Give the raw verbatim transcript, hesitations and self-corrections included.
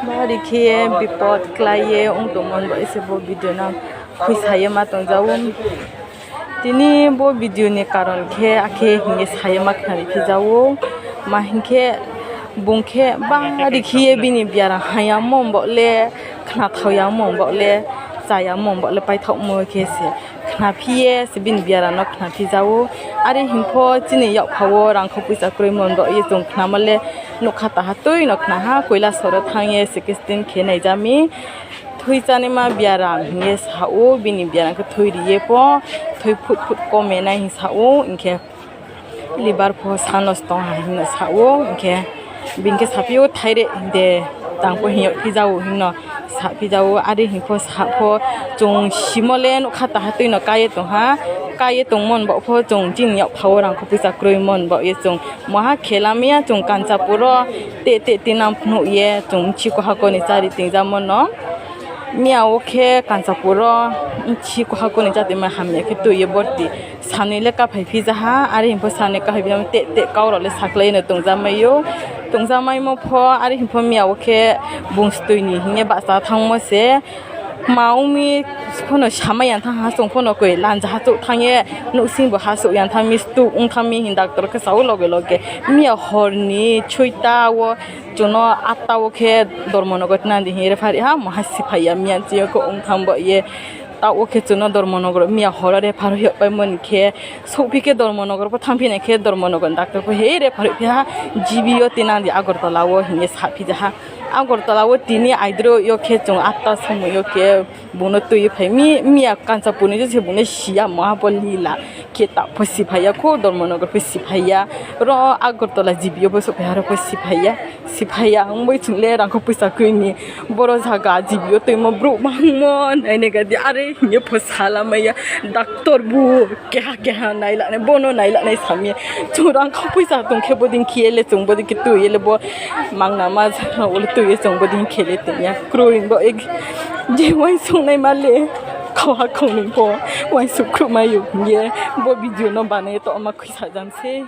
Bari khe bipot klai ye wng tongmani bo ese bo video no khuisa ye ma tong jago. Tini bo video ni karon khe akhe hinye saya ma khnari phi jago. Ma hinkhe bung khe bari khe ye bini biaram haya mo bo le khna thao ya mo bo le chaya mo bo le paithok mo khe se khna phi ye se bini biaram no khna phi jago. Are hinkho chini yakpha o rang kho puisa kwrwi mon bo ye chwng khna ma le nukha taha twi no khna ha koila soro thang ye se kistin khe nai jami. Thwi chani ma biaram hinye sa o bini biaram khe thwi ri ye po thwi phut phut kome nai hin sa o hinkhe. Liver pho sa nosto ha hinwi sa o hinkhe bini khe sa phio thaire de tang pho hinyok phi jago hinno sa phi jago are hinkho sa pho chwng simo le nukha taha twi no kai ye tong ha kai ye tong mon bo pho chwng chini yak pha o rang kho puisa kwrwi mon bo ye chwng moha khela maya chwng Kanchanpur o te te tinam phunuk ye chwng chiko hakoni chari tingjamo no. Miya o khe Kanchanpur o chiko hakoni chati ma hamya khe twi ye borti. Sanwi le kaphai phi jaha, ari hwnpho sanwi kaphai phi jaha, te, te, kaurok le saklai no tongja maio. Tongja maimo pho, ari hwnpho miya o khe bung stui ni hwnye bahcha thangmo se. Ma ongmi phono samai yang thang ha, chwng phono koi lanja hachuk thang ye, nuksing bo hachuk yang thang mi, stuk wng thang mi hin doctor khe sao loge loge. Miya hor ni soita o, chwngno atta o khe Dharmanagar nandi hin rephar ha, moha siphai ya miya chiyo khe wng thang bo ye. Ta o khe chwngno Dharmanagar miya horo rephar hoi paimani khe, sophi khe Dharmanagar pho thang phinai khe Dharmanagar doctor pho he rephar hoi phi ha, G B o tinandi Agartala o hinye sa phi ja ha. Agartala o tini aidro yo khe chwng atta somoi yo khe bono twi phai mi, miya Kanchanpur ni je se bono siya moha bo lila khe ta pho siphai ya kho Dharmanagar pho siphai ya. Ro Agartala G B o pho sophi ha ro pho siphai ya. Siphai ya wngwi chwng le rang kho puisa kwrwi ni. Boro jaga G B o twimo brouh bangmo nainai gadi are hinye pho sala maya doctor bu keha keha nailanai bono nailanai samya chwng rang kho puisa tong khe bodin khiye le chwng bodin khe twi le bo mangna ma ule twi ye chwng bodin khele tongya kwrwi bo ek je wansuk nai male khoha khonwi pho wansuk khrup mayu ye bo video no banai to ma khuisa jam se.